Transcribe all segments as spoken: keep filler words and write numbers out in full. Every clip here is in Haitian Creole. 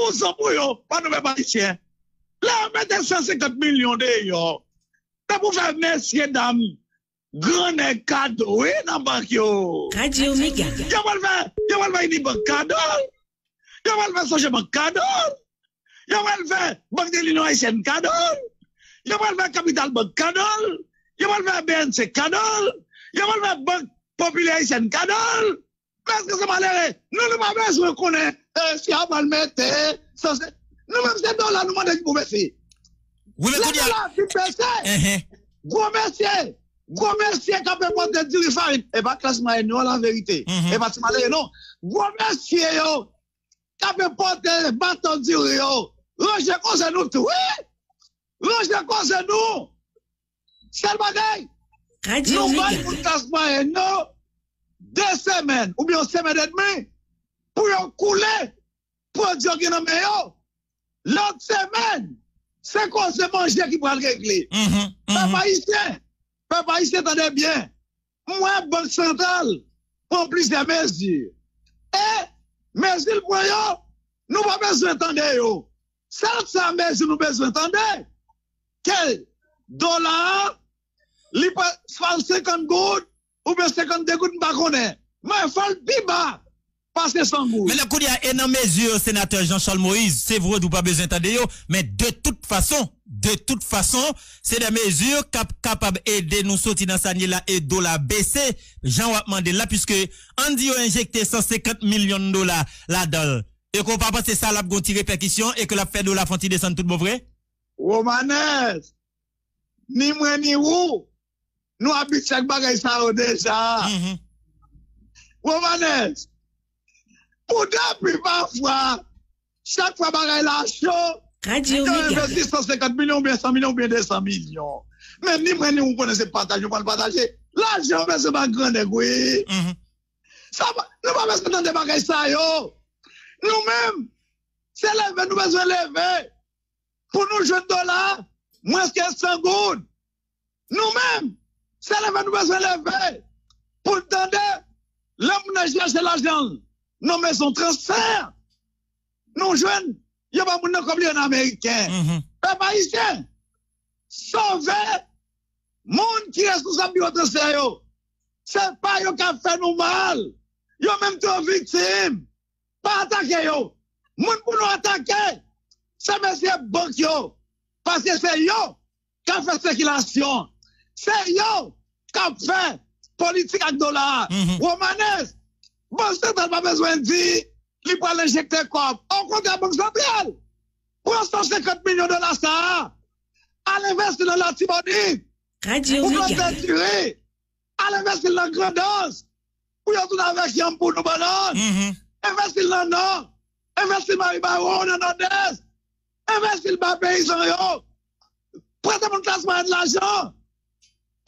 Rezon pou yo, pa nou pèp ayisyen. Lè yo mete san senkant milyon deyò, se pou fè mesye dam grannèg kado, wi, nan bank yo. Yo pral fè, yo pral fè Unibank kado. Yo pral fè Sogebank kado. Yo pral fè Bank de Linyon Ayisyèn kado. Yo pral fè Kapital Bank kado. Yo pral fè B N C kado. Yo pral fè Bank Popilè Ayisyèn kado. Paske se malere. Nou, nou pa bezwen konnen, eh, si a pral mete, sa se, nou menm se dola nou mande ki pou bese. Wi, men lè kounye a dola fin bese, gwo mesye, gwo mesye k ap enpòte diri farin, e pa klas mwayèn yo, laverite. E pa ti malere, non. Gwo mesye yo k ap enpòte bato diri yo, ranje koze nou tou, wi. Ranje koze nou. Sèl bagay, nou bay moun klas mwayèn yo de semèn oubyen yon semèn edmi pou yo koule pwodui yo gen nan men yo. Lòt semèn, se koze manje ki pral regle. Pèp ayisyen, pèp ayisyen, tande byen. M wè Bank Santral pran plizyè mezi. E mezi l pran yo, nou pa bezwen tande yo. Sèl sa mezi nou bezwen tande, ke dola a, li pa, swa senkant goud oubyen senkannde goud, m pa konnen. Men fò l pi ba pase san goud. Men lè kounye a, e nan mezi yo, senatè Jean Charles Moïse, se vre w di w pa bezwen tande yo, men de tout fason, de tout fason, se de mezi k ap kapab ede nou soti nan sa n ye la e dola bese, jan w ap mande l la, piske ann di yo enjekte san senkant milyon dola ladan l. E ke w pa panse sa l ap gen yon ti repèkisyon e ke l ap fè dola fè yon ti desann tout bon vre? Romanes, ni mwen ni ou, nou abitye ak bagay sa yo deja. Romanes, pou depi pafwa, chak fwa bagay la cho, yo envesti san senkant milyon oubyen san milyon oubyen de san milyon. Men ni mwen ni ou konnen se pataje yo pral pataje. Lajan yo bezwen ba grannèg, wi. Sa pa, nou pa bezwen tande bagay sa yo. Nou menm, se leve nou bezwen leve pou nou jwenn dola mwens ke san goud. Nou menm, se leve nou bezwen leve pou n tande lè moun nan chèche lajan l nan mezon transfè. Nou jwenn yo ba moun nan kòb li an ameriken. Pèp ayisyen, sove moun ki responsab biwo transfè yo. Se pa yo k ap fè nou mal. Yo menm tou yo viktim. Pa atake yo. Moun pou nou atake, se mesye bank yo. Paske se yo k ap fè sikilasyon. Se yo k ap fè politik ak dola a. Romanes, Bank Santral pa bezwen di li pral enjekte kòb. Okontrè, Bank Santral pran san senkant milyon dola sa a, al envesti nan Latibonit pou plante diri. Al envesti l nan Grandans pou yo tounen avèk yanm pou nou, bannann. Envesti l nan Nò. Envesti l Maribawo, nan Nòdès. Envesti l ba peyizan yo. Prete moun klas mwayèn lajan.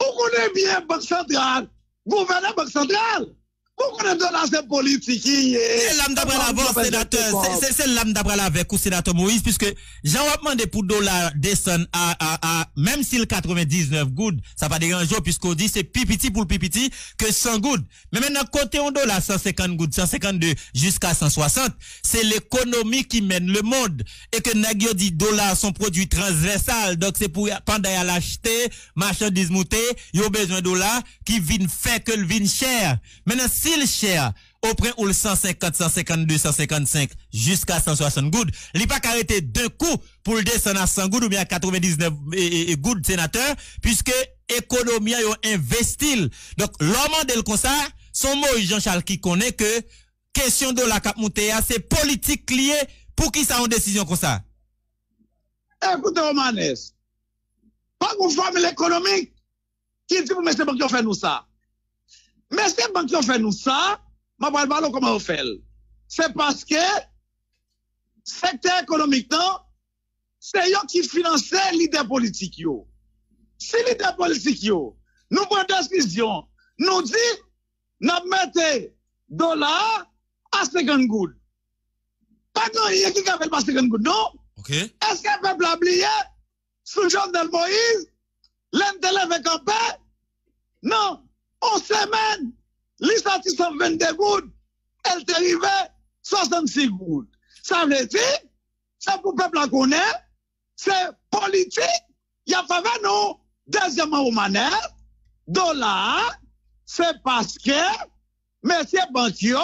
Ou konnen byen Bank Santral, gouvènè Bank Santral. Ou konnen dola se politik li ye. Se la m ta pral avè w, senatè. Se, se, se la m ta pral avèk ou, senatè Moïse, piske jan w ap mande pou dola desann a, a, a, menm si l katrevendiznèf goud, sa pa deranje w, piske w di se pi piti pou l pi piti ke san goud. Men mentnan, kote yon dola san senkant goud, san senkannde, jiska san swasant, se lekonomi ki mèn lemonn. E ke nèg yo di dola se yon pwodui transvèsal, donk se pou pandan y al achte machandiz moute, yo bezwen dola ki vin fè ke l vin chè. Mentnan, si l chè, opwen ou l san senkant, san senkannde, san senkannsenk, jiska san swasant goud, li pa ka rete de kou pou l desann a san goud oubyen a katrevendiznèf, e, e, e, goud, senatè, piske ekonomi an yo envesti l. Donk, lè w mande l konsa, se yon Moïse Jean Charles ki konnen ke kesyon dola k ap moute a, se politik li ye. Poukisa yon desizyon konsa? Ekoute, Romanes, pa gon fòmil ekonomik ki di pou mesye bank yo fè nou sa. Mesye bank yo fè nou sa, m ap pral pale w kòman yo fè l. Se paske sektè ekonomik lan, se yo ki finanse lidè politik yo. Si lidè politik yo, nou pran desizyon, nou di n ap mete dola a a senkant goud. Pa gen anyen ki ka fè l pa senkant goud, non. Èske pèp la bliye sou Jovenel Moïse, lè n te leve kanpe? Nan yon semèn, li soti san vennde goud, e l te rive swasannsis goud. Sa vle di, Se pou pèp la konnen, se politik y ap fè avè nou. Dezyèmman, Romanès, dola a, se paske mesye bank yo,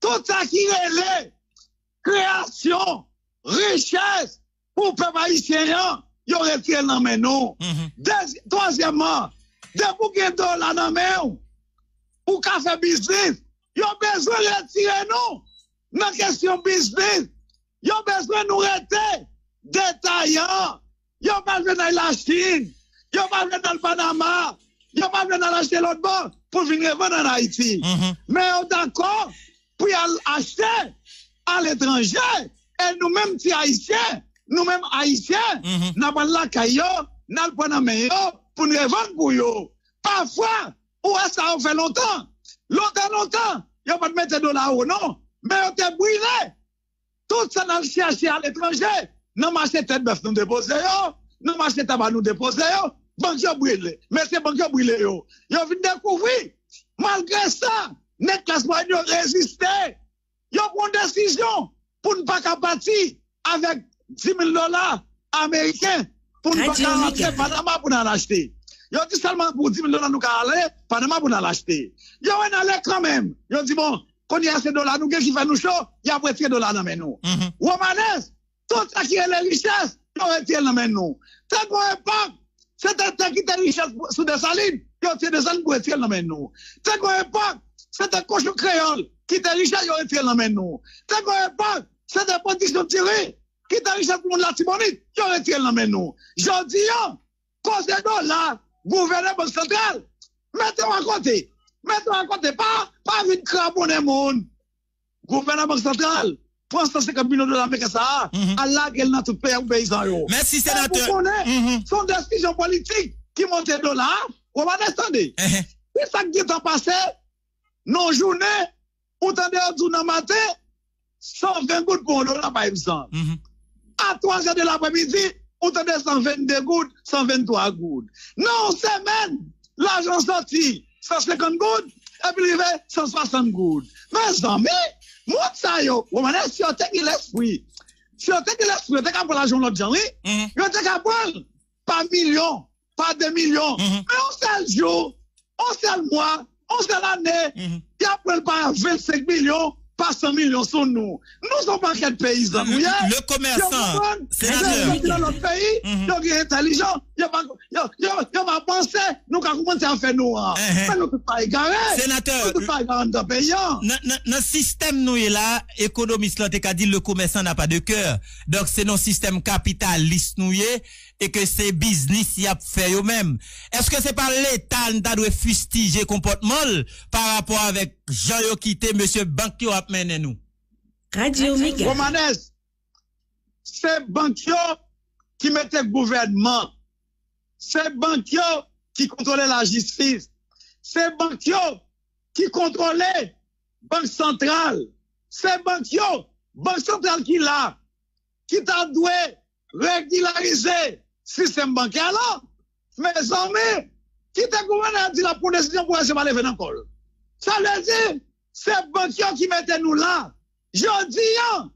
tout sa ki rele kreyasyon richès pou pèp ayisyen an, yo retire l nan men nou. Dezi- twazyèmman, depi w gen dola nan men w, ou ka fè biznis. Yo bezwen retire nou nan kesyon biznis. Yo bezwen nou rete detayan. Yo pa vle n al Lachin. Yo pa vle n al Panama. Yo pa vle n al achte lòt bò pou vin revann ann Ayiti. Men yo dakò pou y al achte aletranje. E nou menm ti Ayisyen, nou menm Ayisyen, n ap al lakay yo, n al pran nan men yo pou n revann pou yo. Pafwa, ou wè sa yo fè lontan. Lontan, lontan, yo pa t mete dola wo, non. Men yo te brile tout sa n al chèche aletranje, nan mache tèt bèf nou depoze yo, nan mache taba nou depoze yo, bank yo brile. Mesye bank yo brile yo. Yo vin dekouvri, malgre sa, nèg klas mwayèn yo reziste. Yo pran yon desizyon pou n pa ka pati avèk dis mil dola ameriken, pou n pa ka rantre Panama pou n al achte. Yo di sèlman pou dis mil dola nou ka ale Panama pou n al achte. Yo wè n ale kanmenm. Yo di, bon, kounye a se dola nou gen ki fè nou cho, y ap retire dola nan men nou. Romanès, tout sa ki rele richès, yo retire l nan men nou. Te gen yon epòk, se te tè ki te richès sou Desalin, yo retire Desalin pou retire l nan men nou. Te gen yon epòk, se te kochon kreyòl ki te richès, yo retire l nan men nou. Te gen yon epòk, se te pwodiksyon diri ki te richès pou moun Latibonit, yo retire l nan men nou. Jodi a, koze dola, gouvènè bank santral, mete w akote. Mete w akote, pa, pa vin kraponnen moun. Gouvènè bank santral, pran san senkant milyon dola ameriken sa a, al lage l nan tout peyi a pou peyizan yo. Mèsi, senatè. Fò w konnen, se yon desizyon politik ki monte dola a. Ou pa tande? Ki sa k gentan pase nan jounen, ou tande yo di w nan maten, san ven goud pou yon dola, pa egzanp. A twazè de lapremidi, ou tande san vennde goud, san venntwa goud. Nan yon semèn, lajan soti san senkant goud, epi l rive san swasant goud. Mezanmi, moun sa yo, Romanès, si yo te gen lespri, si yo te gen lespri, yo te ka pran lajan yon lòt jan, wi. Yo te ka pran l pa milyon, pa de milyon. Men yon sèl jou, yon sèl mwa, yon sèl ane, y ap pran l pa vennsenk milyon, pa san milyon sou nou. Nou se yon pakèt peyizan nou ye. Yo konprann, yo soti nan lòt peyi, yo gen entèlijans, yo pa, yo, yo, yo pa panse nou ka konprann sa y ap fè nou an. Men nou tout pa egare. Nou tout pa egare anndan peyi an. Nan, nan, nan sistèm nou ye la, ekonomis lan te ka di, le commerçant n'a pas de cœur. Donk, se nan sistèm kapitalis nou ye, e ke se biznis y ap fè yo menm. Èske se pa Leta n ta dwe fistije konpòtman l pa rapò avèk jan yo kite mesye bank yo ap mennen nou? Radyo Mega. Romanès, se bank yo ki mete gouvènman. Se bank yo ki kontwole lajistis. Se bank yo ki kontwole bank santral. Se bank yo, bank santral ki la, ki ta dwe regilarize sistèm bankè la. Mezanmi, kite gouvènè a di l ap pran desizyon pou mesye pa leve nan kò l. Sa vle di, se bank yo ki mete nou la. Jodi a,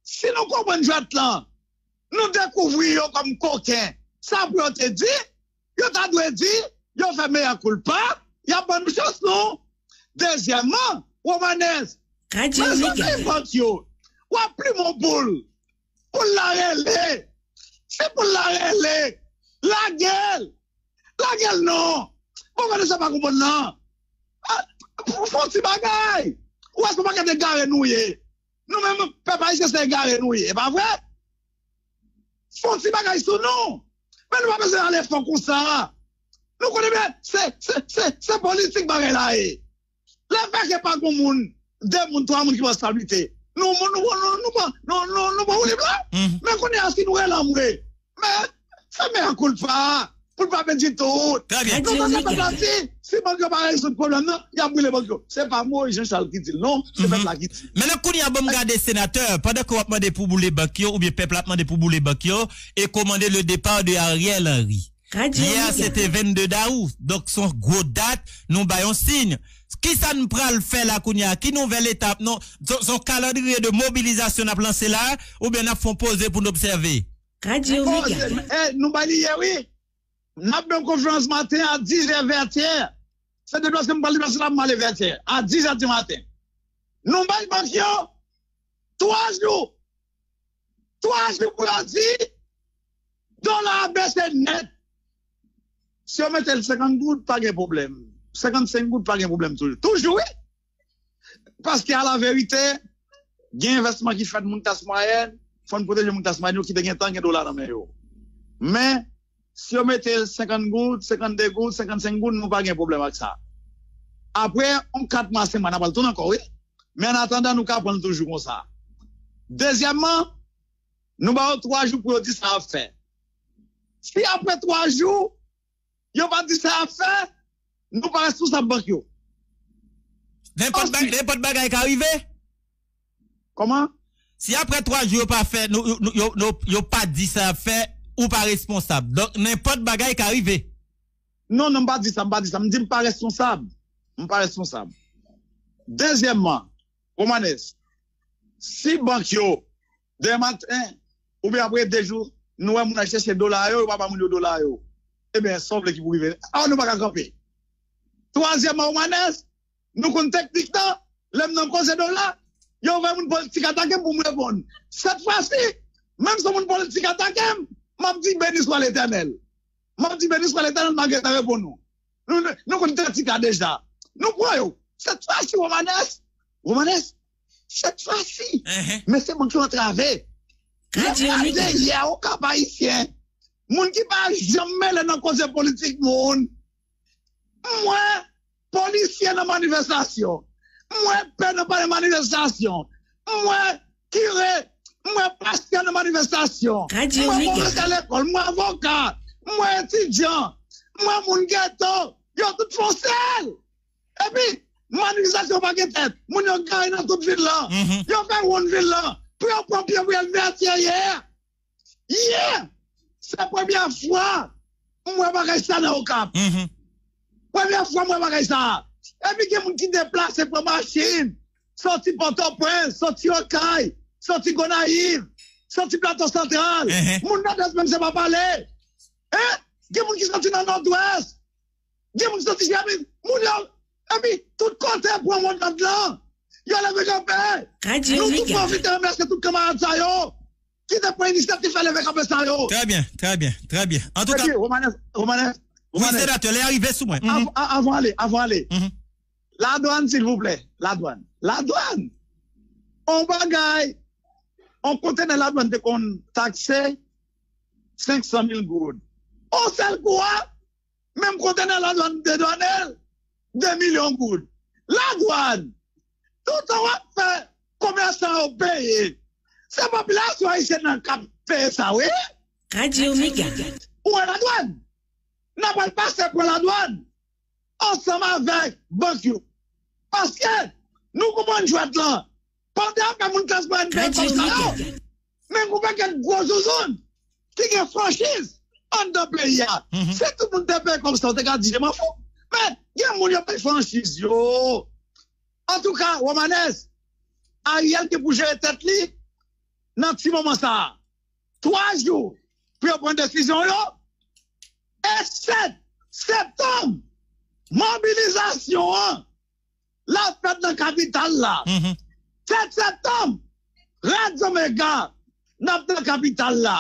si nou konprann jwèt lan, nou dekouvri yo kòm koken. Sa pou yo te di, yo ta dwe di, yo fè mea culpa, y ap ban nou chans nou. Dezyèmman, Romanès, mezanmi, bank yo, w ap plimen yon poul, poul la rele. Si poul la rele, lage l. Lage l non. Bon, gade sa pa konprann nan. Ah, fè yon ti bagay. Ou wè se yon pakèt egare nou ye. Nou menm, pèp ayisyen, se egare nou ye, e pa vre? Fè yon ti bagay sou nou. Men nou pa bezwen ale fon konsa. Nou konnen byen, se, se, se, se politik bagay la ye. Lè fè ke pa gen moun, de moun, twa moun ki pran responsabilite. Nou, nou, nou, nou, nou, nou, nou, nou, nou pran woulib la. Men kounye a, si nou rele anmwe, men, fè mea culpa pou l pa pèdi tout. Trè byen. Donk, sa se pèp la di, si bank yo pa rezoud pwoblèm nan, y ap brile bank yo. Se pa Moïse Jean Charles ki di l, non, se pèp la ki di l. Men nan kounye a, ban m gade, senatè, pandan ke w ap mande pou boule bank yo, oubyen pèp la ap mande pou boule bank yo, e komande le départ de Ariel Henry. Yè, se te vennde dawou. Donk, se yon gwo dat, nou bay yon siy. Kisa n pral fè la kounye a? Ki nouvèl etap? Non, se se yon kalandriye de mobilizasyon n ap lanse la, oubyen n ap fè yon poze pou n obsève? Radyo Mega. Eh, nou bay li ye, wi. N ap gen yon konferans maten a dizè vètyè. Se deplase m pral deplase la, m ale vètyè. A dizè di maten. Nou bay bank yo twa jou. Twa jou pou yo di dola a bese nèt. Si yo mete l senkant goud, pa gen pwoblèm. Senkannsenk goud, pa gen pwoblèm toujou. Toujou, wi. Paske a la verite, gen envèsman ki fèt moun klas mwayèn, fò n pwoteje moun klas mwayèn yo ki te gentan gen dola nan men yo. Men, si yo mete l senkant goud, senkannde goud, senkannsenk goud, nou pa gen pwoblèm ak sa. Apre yon kat mwa, senk mwa, n a pral tounen ankò, wi. Men an atandan, nou ka pran l toujou konsa. Dezyèmman, nou ba yo twa jou pou yo di sa y ap fè. Si apre twa jou, yo pa di sa y ap fè, nou pa responsab bank yo. Nenpòt ba- Ansuit, nenpòt bagay ka rive? Kòman? Si apre twa jou yo pa fè, nou, nou, yo, yo, yo pa di sa y ap fè, ou pa responsab. Donk, nenpòt bagay ka rive. Non, non, m pa di sa, m pa di sa. M di m pa responsab. M pa responsab. Dezyèmman, Romanes, si bank yo, demen maten, oubyen apre de jou, nou wè moun al chèche dola yo, yo pa ba moun yo dola yo. Ebyen, sa w vle ki pou rive? A, nou pa ka kanpe. Twazyèmman, Romanes, nou konn teknik lan, lè m nan koze dola, yo voye moun politik atake m pou m reponn. Sèt fwa si, menm si yon moun politik atake m, m ap di beni swa Letènèl. M ap di beni swa Letènèl, m a gentan reponn ou. Nou, nou, nou konn taktik la deja. Nou pran yo. Sèt fwa si, Romanes, Romanes, sèt fwa si. Mesye bank yo antrave. Lè m gade yè Okap Ayisyen, moun ki pa janm mele nan koze politik moun, m wè polisye nan manifestasyon, m wè pè nan palè manifestasyon, m wè kire, m wè pastè nan manifestasyon, m wè pwofesè lekòl, m wè avoka, m wè etidyan, m wè moun geto, yo tout fè yon sèl. Epi, manifestasyon pa gen tèt. Moun yo gare nan tout vil lan. Yo fè wonn vil lan. Pou yo pran pye pou yo vètyè yè. Yè! Se premyè fwa m wè bagay sa nan Okap. Premyè fwa m wè bagay sa. Epi gen moun ki deplase pran machin. Soti Pòtoprens, soti Okay, soti Gonayiv, soti Plato Santral. Moun Nòdès menm se pa pale. Hein? Gen moun ki soti nan Nòdwès. Gen moun ki soti Jèmik. Moun yo, epi tout kote pran mond lan. Yo leve kanpe. Nou tou pwofite remèsye tout kanmarad sa yo ki te pran inisyativ fè leve kanpe sa yo. Trè byen, trè byen, trè byen. Antouka, Romanes, Romanes, wi, senatè, lè a rive sou mwen. Avan ale, avan ale. Ladwann, silvouplè. Ladwann. Ladwann. On bagay, on kontenè ladwann te konn takse senk san mil goud. On sèl kou a, menm kontenè ladwann dedwane l de milyon goud. Ladwann, toutan w ap fè komèsan yo peye, se popilasyon ayisyèn nan k ap peye sa, wi. Radyo Mega. Ou wè ladwann? N a pral pase pran ladwann ansanm avèk bank yo. Paske nou konprann jwèt lan. Pandan apre moun klas mwayèn peye kòb sa yo, men gon pakèt gwo zouzoun ki gen franchiz anndan peyi a. Si tout moun te peye kòb sa yo, te ka di je m'en fous. Men gen moun yo peye franchiz yo. Antouka, Romanes, Ariel gen pou jere tèt li nan ti moman sa a. Twa jou pou yo pran desizyon yo. E sèt septanm, mobilizasyon an l ap fèt nan kapital la. Sèt septanm, Radyo Mega, n ap nan kapital la.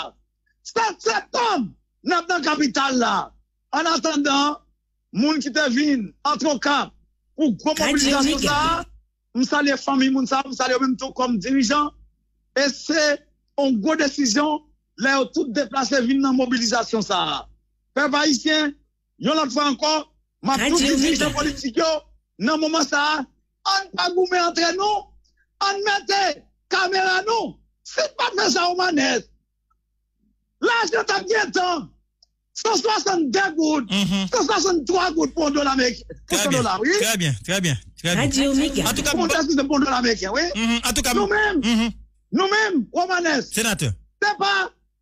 Sèt septanm, n ap nan kapital la. Annatandan, moun ki te vin antre Okap pou gwo mobilizasyon sa a, m salye fanmi moun sa a, m salye yo menm tou kòm dirijan. E se yon gwo desizyon lè yo tout deplase vin nan mobilizasyon sa a. Pèp ayisyen, yon lòt fwa ankò, m ap tou di dirijan politik yo, nan moman sa a, ann pa goumen antre nou, ann mete kamera nou. Si n pa t fè sa, Romanes, lajan t ap gentan san swasannde goud, san swasanntwa goud pou yon dola ameriken. Pou yon dola, wi. Trè byen, trè byen, trè byen. Radyo Mega. Antouka, pou yon dola ameriken, wi. Antouka, nou menm, nou menm, Romanes, senatè, se pa,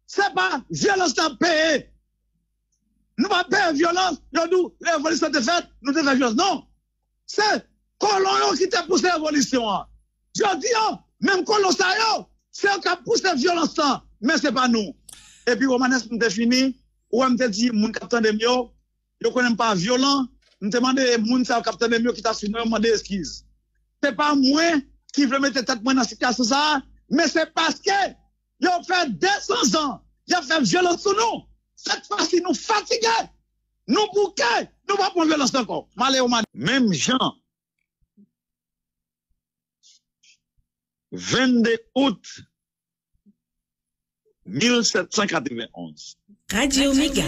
se pa vyolans n ap peye. Nou pa peye vyolans, yo di w revolisyon te fèt, nou te fè vyolans. Non. Se Kolon yo ki te pouse revolisyon an. Jodi an, menm kolon sa yo, se yo k ap pouse vyolans lan, men se pa nou. Epi Romanes, m te fini, ou wè m te di moun k ap tande m yo, yo konnen m pa vyolan, m te mande moun sa yo k ap tande m yo ki t ap swiv mwen, m mande eskiz. Se pa mwen ki vle mete tèt mwen nan sitiyasyon sa a, men se paske yo fè de san zan y ap fè vyolans sou nou. Sèt fwa si nou fatige, nou bouke, nou pa pran vyolans ankò. M ale Romanes. Menm jan, vennde out mil sèt san katrevenn onz. Radyo Mega.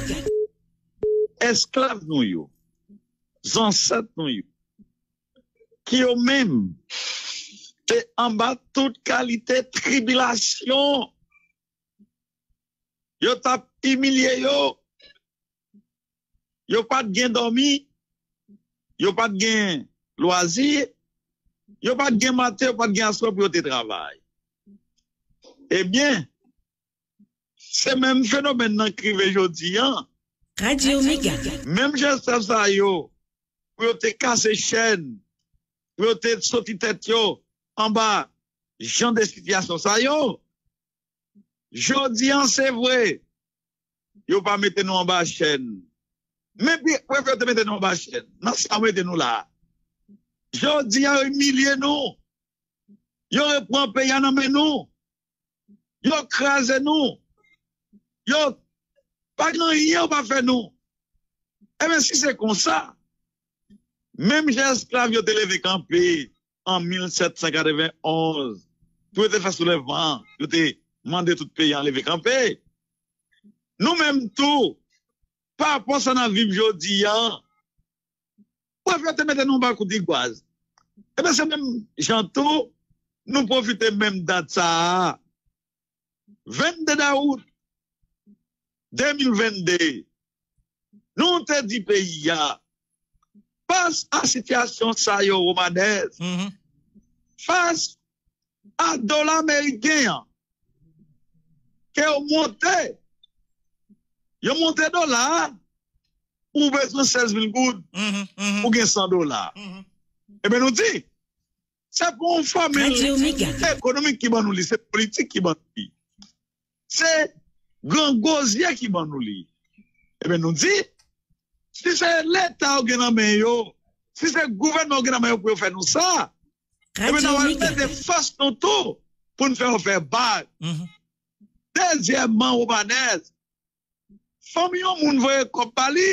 Esklav nou yo, zansèt nou yo, ki yo menm te anba tout kalite tribilasyon, yo t ap imilye yo, yo pa t gen dòmi, yo pa t gen lwazi, yo pa t gen maten, yo pa t gen aswè pou yo te travay. Ebyen, se menm fenomèn nan k rive jodi an. Radyo Mega. Menm jan esklav sa yo, pou yo te kase chèn, pou yo te soti tèt yo anba jan de sitiyasyon sa yo, jodi an, se vre, yo pa mete nou anba chèn. Men pi, prefere yo te mete nou anba chèn. Nan sa yo mete nou la. Jodi an, yo imilye nou. Yo repran peyi a nan men nou. Yo kraze nou. Yo pa gen anyen yo pa fè nou. Ebyen, si se konsa, menm jan esklav yo te leve kanpe an mil sèt san katrevenn onz, pou yo te fè soulèvman an, yo te mande tout peyi an leve kanpe. Nou menm tou, pa rapò sa n ap viv jodi an, prefere yo te mete nou anba kou digwaz. Ebyen, se menm jan tou, nou pwofite menm dat sa a, vennde dawout de mil vennde, nou te di peyi a, fas a sitiyasyon sa yo, Romanès, fas a dola ameriken an, ke yo monte, yo monte dola a, ou bezwen sèz mil goud, ou gen san dola. Ebyen, nou di, se pa yon fòmil ekonomik ki ban nou li, se politik ki ban nou li. Se gran gwozye ki ban nou li. Ebyen, nou di, si se Leta yo gen nan men yo, si se gouvènman yo gen nan men yo pou yo fè nou sa, ebyen, n ap al mete fòs nou tou pou n fè yo fè bak. Dezyèmman, Romanès, fanmi yon moun voye kòb ba li,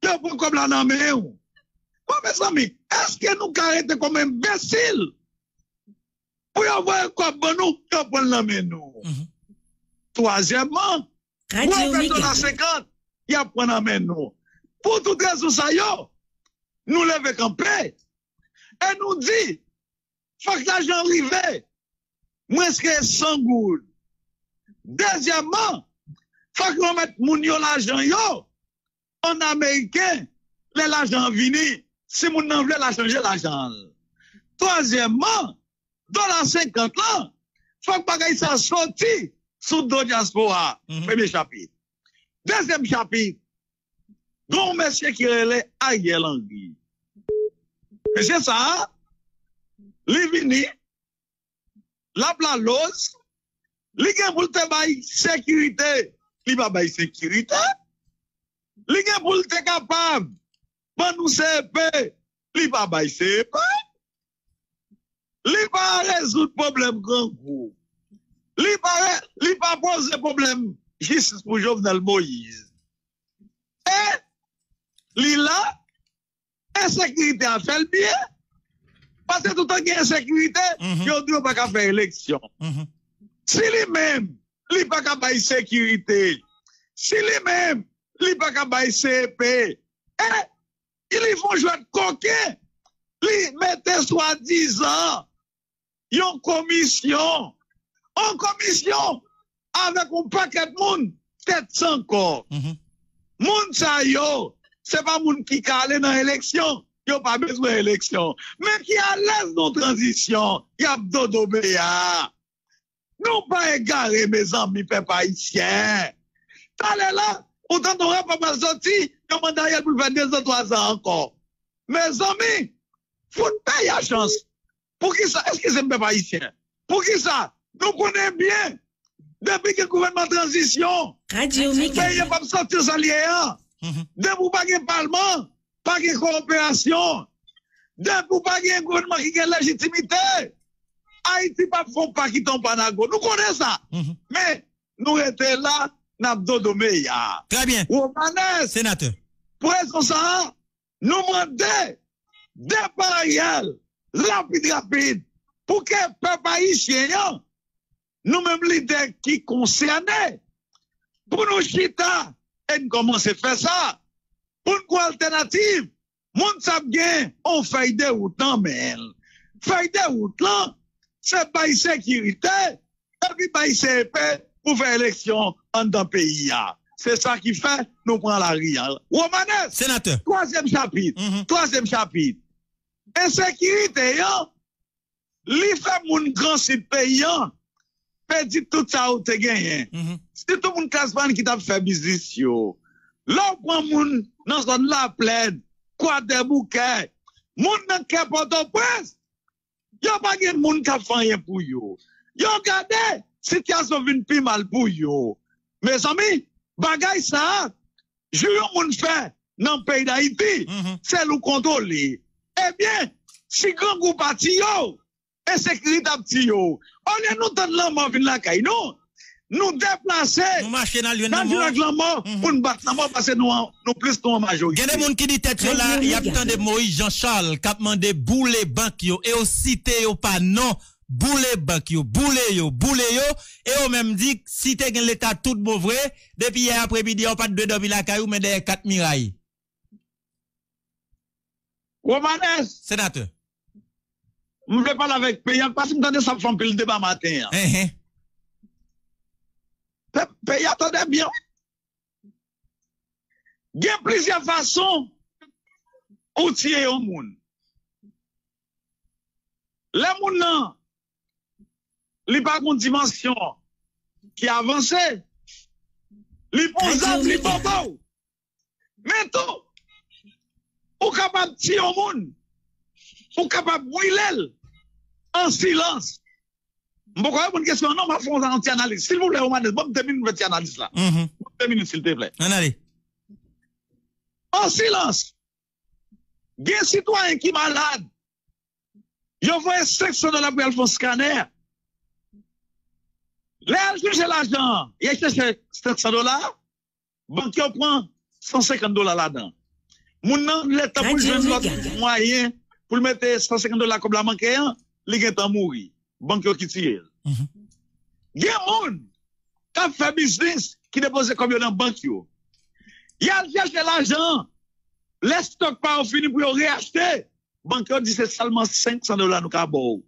yo pran kòb la nan men w. Bon, mezanmi, èske nou ka rete kòm enbesil pou yo voye kòb ban nou, yo pran l nan men nou? Twazyèmman, ou fè dola senkant, y ap pran nan men nou. Pou tout rezon sa yo, nou leve kanpe e nou di, fòk lajan rive mwens ke san goud. Dezyèmman, fòk yo remèt moun yo lajan yo an ameriken lè lajan an vini. Si moun nan vle l a chanje lajan l. Twazyèmman, dola senkant lan, fòk bagay sa soti sou do dyaspora. Premye chapit. Dezyèm chapit, gen yon mesye ki rele Ariel Henry. Mesye sa a, li vini, l ap laloz, li gen pou l te bay sekirite, li pa bay sekirite. Li gen pou l te kapab ban nou C E P, li pa bay C E P. Li pa rezoud pwoblèm grangou. Li pa, li pa poze pwoblèm jistis pou Jovenel Moïse. E li la, ensekirite a fè l byen. Paske toutan gen ensekirite, yo di yo pa ka fè eleksyon. Si li menm, li pa ka bay sekirite, si li menm, li pa ka bay C E P, e li fè yon jwèt koken, li mete swadizan yon komisyon, yon komisyon avèk yon pakèt moun tèt san kò. Moun sa yo, se pa moun ki ka ale nan eleksyon, yo pa bezwen eleksyon, men ki alèz nan tranzisyon, y ap dodo beya. Nou pa egare, mezanmi, pèp ayisyen. Talè la, ou tande yon rapò pral soti, yo mande Ariel pou l fè dezan, twazan ankò. Mezanmi, Fout peyi a chans. Poukisa? Eskize m, pèp ayisyen. Poukisa? Nou konnen byen, depi gen gouvènman tranzisyon, peyi a p ap sòti sa l ye an. Depi w pa gen palman, pa gen kowoperasyon, depi w pa gen gouvènman ki gen lejitimite, Ayiti p ap fè yon pa kite yon pa nan go. Nou konnen sa. Men, nou rete la, n ap dodo meya. Trè byen. Romanes, senatè, pou rezon sa a, nou mande depa Ariel rapid rapid pou ke pèp ayisyen an, nou menm lidè ki konsène, pou nou chita e n kòmanse fè sa, pou n gen altènativ. Moun sa ap gen yon fèy de wout nan men l. Fèy de wout lan, se bay sekirite, epi bay C E P pou fè eleksyon anndan peyi a. Se sa ki fè nou pran lari a. Romanes, senatè, twazyèm chapit, twazyèm chapit. Ensekirite an, li fè moun Gran Sid peyi an pèdi tout sa yo te genyen. Sitou moun klas mwayenn ki t ap fè biznis yo. Lè w pran moun nan zòn Laplèn, Kwadèboukè, moun nan kè Pòtoprens, yo pa gen moun k ap fè anyen pou yo. Yo gade sitiyasyon vin pi mal pou yo. Mezanmi, bagay sa a, jou yon moun fè nan peyi Dayiti, se l ou kontwole. Ebyen, si grangou pa tiye w, ensekirite ap tiye w. Olye nou tann lanmò vin lakay nou, nou deplase, nou mache n al jwenn lanmò, ak lanmò pou n bat lanmò, paske nou an, nou plis, nou an majorite. Gen de moun ki di tèt yo la, y ap tande Moïse Jean Charles k ap mande boule bank yo, e yo site yo pa non, boule bank yo, boule yo, boule yo, e yo menm di, si te gen Leta tout bon vre, depi yè apremidi a, ou pa t dwe dòmi lakay ou, men dèyè kat miray. Romanes, senatè, m vle pale avèk peyi a, paske m tande sa ap fè anpil deba maten an. Enhen. Pèp, peyi a, tande byen, wi. Gen plizyè fason ou tiye yon moun. Lè moun nan, li pa gon dimansyon ki avanse, li pon zam, li bobo w. Men tou, ou kapab tiye yon moun, ou kapab brile l an silans. M poko reponn kesyon an non, m ap fè yon ti analiz. Silvouplè, Romanes, ban m de minit pou m fè ti analiz la. Ban m de minit, silteplè. Ann ale. An silans. Gen sitwayen ki malad. Yo voye senk san dola pou y al fè yon skanè. Lè y al chèche lajan an, y al chèche senk san dola, bank yo pran san senkant dola ladan. Moun nan, letan pou l jwenn lòt mwayen pou l mete san senkant dola kòb la manke an, li gentan mouri. Bank yo ki tiye l. Gen moun k ap fè biznis, ki depoze kòb yo nan bank yo. Y al chèche lajan an. Lè stòk pa yo fini pou yo reyachte, bank yo di se sèlman senk san dola nou ka ba w.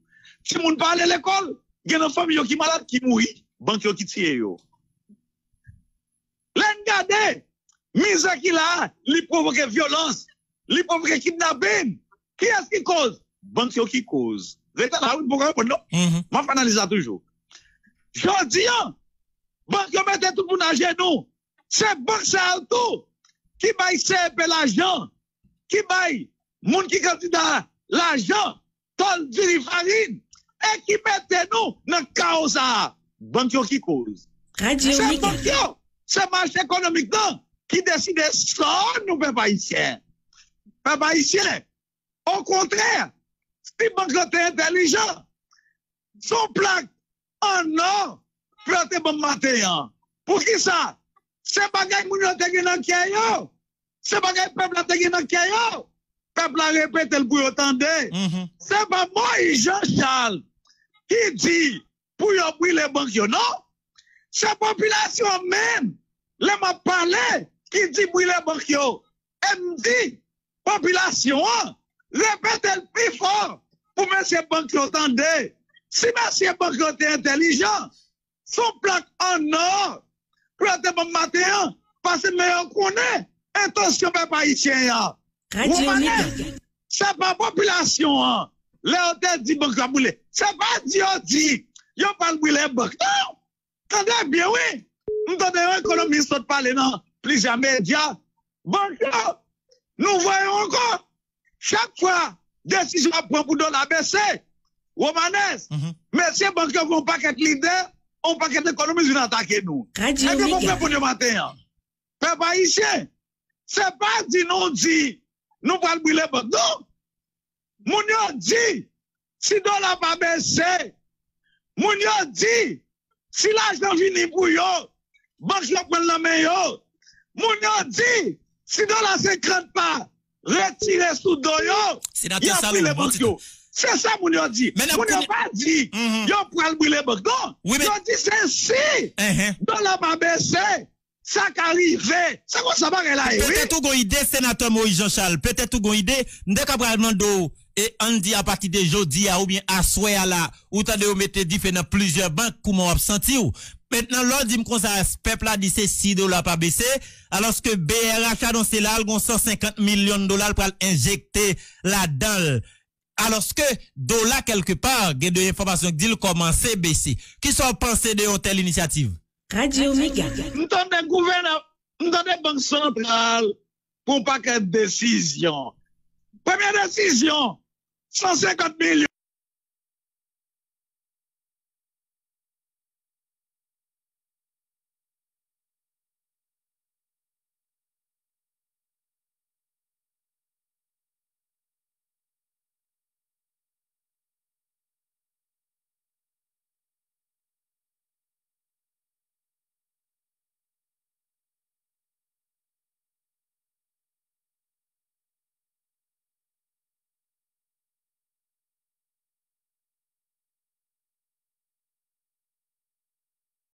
Timoun pa ale lekòl, gen nan fanmi yo ki malad, ki mouri, bank yo ki tiye yo. Lè n gade, mizè ki la a, li pwovoke vyolans, li pwovoke kidnapin. Kiyès ki koz? Bank yo ki koz. Rete la, wi, m poko reponn non. M ap analize sa toujou. Jodi an, bank yo mete tout moun ajenou. Se bank sa yo tou ki bay C E P lajan, ki bay moun ki kandida lajan, tòl, diri, farin, e ki mete nou nan kawo sa a. Bank yo ki koz. Se bank yo, se mache ekonomik lan ki deside sò nou, pèp ayisyen. Pèp ayisyen, okontrè, si bank lan te entèlijan, se yon plak an nò pou yo te ban m maten an. Poukisa? Se bagay moun yo te gen nan kè yo. Se bagay pèp la te gen nan kè yo. Pèp la repete l pou yo tande. Se pa Moïse Jean Charles ki di pou yo brile bank yo, non. Se popilasyon an menm, lè m ap pale, ki di brile bank yo. E m di popilasyon an, repete l pi fò pou mesye bank yo tande. Si mesye bank yo te entèlijan, se yon plak an nò pou yo te ban m maten an, paske men yo konnen entansyon pèp ayisyen an. Romanes, se pa popilasyon an, lè yo te di bank yo ap brile, se pa di yo di yo pral brile bank, non. Tande byen, wi. M tande yon ekonomis sot pale nan plizyè medya. Bank yo, nou voye yo ankò. Chak fwa desizyon ap pran pou dola bese. Romanes, mesye bank yo gen yon pakèt lidè, yon pakèt ekonomis vin atake nou. Èske w konprann pou demen maten an? Pèp ayisyen, se pa di nou di nou pral brile bank, non. Moun yo di, si dola pa bese, moun yo di, si lajan vini pou yo, bank yo pran l nan men yo. Moun yo di, si dola senkant pa retire sou do yo, y ap brile bank yo. Se sa moun yo di. Moun yo pa di yo pral brile bank, non. Yo di se si dola pa bese, sa ka rive. Se konsa bagay la ye, wi. Petèt ou gon ide, senatè Moïse Jean Charles, petèt ou gon ide, m te ka pral mande w, e ann di apati de jodi a oubyen aswè a la, ou tande yo mete dife nan plizyè bank, kouman w ap santi w? Mentnan, lè w di m konsa, pèp la di se si dola pa bese, alòske B R H anonse la, l gon san senkant milyon dola l pral enjekte ladan l. Alòske dola, kèlkepa, gen de enfòmasyon ki di l kòmanse bese. Kisa w panse de yon tèl inisyativ? Radio Mega. M tande gouvènè, m tande Bank Santral pran pakèt desizyon. Premye desizyon, san senkant milyon.